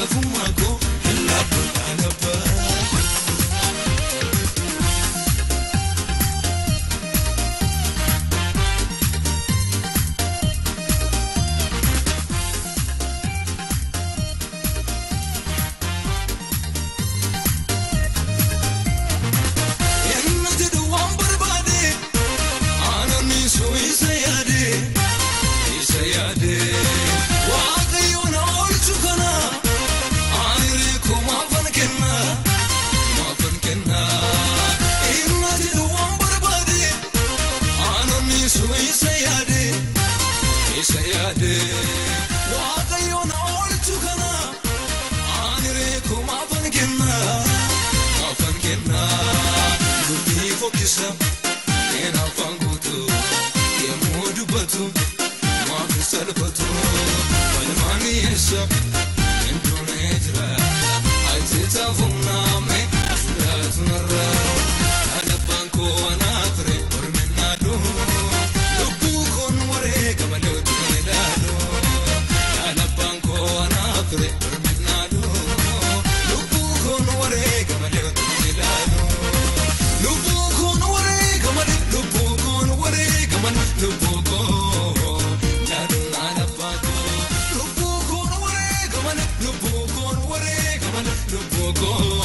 Hangafummaa koo hin laaddu alabbaa. Inni jedhu waan barbaade aananniisu isa yaade isa yaade Waaqayyo na oolchu kana ani reeku maafan kenna maafan kenna. Inni jedhu waan barbaade aananniisu isa yaade isa yaade Waaqayyo na oolchu kana ani reeku maafan kenna maafan kenna. Dubbii fokkisa een afaan guutu yemmuu dubbatu maaf hin salphatu falmaan dhiyeessa hin duunee jira ajjeetaa humnaame fudhatu narra alabbaan koo anaa ture orminnaadhu lubbuu koon wareega malee utuu hin ilaalu alabbaan koo anaa ture orminnaadhu lubbuu koon wareega malee utuu hin ilaalu lubbuu koon wareega malee lubbuu koon wareega malee lubbuu koo laadunaa labbaa koo lubbuu koon wareega malee lubbuu koon wareega malee lubbuu koo.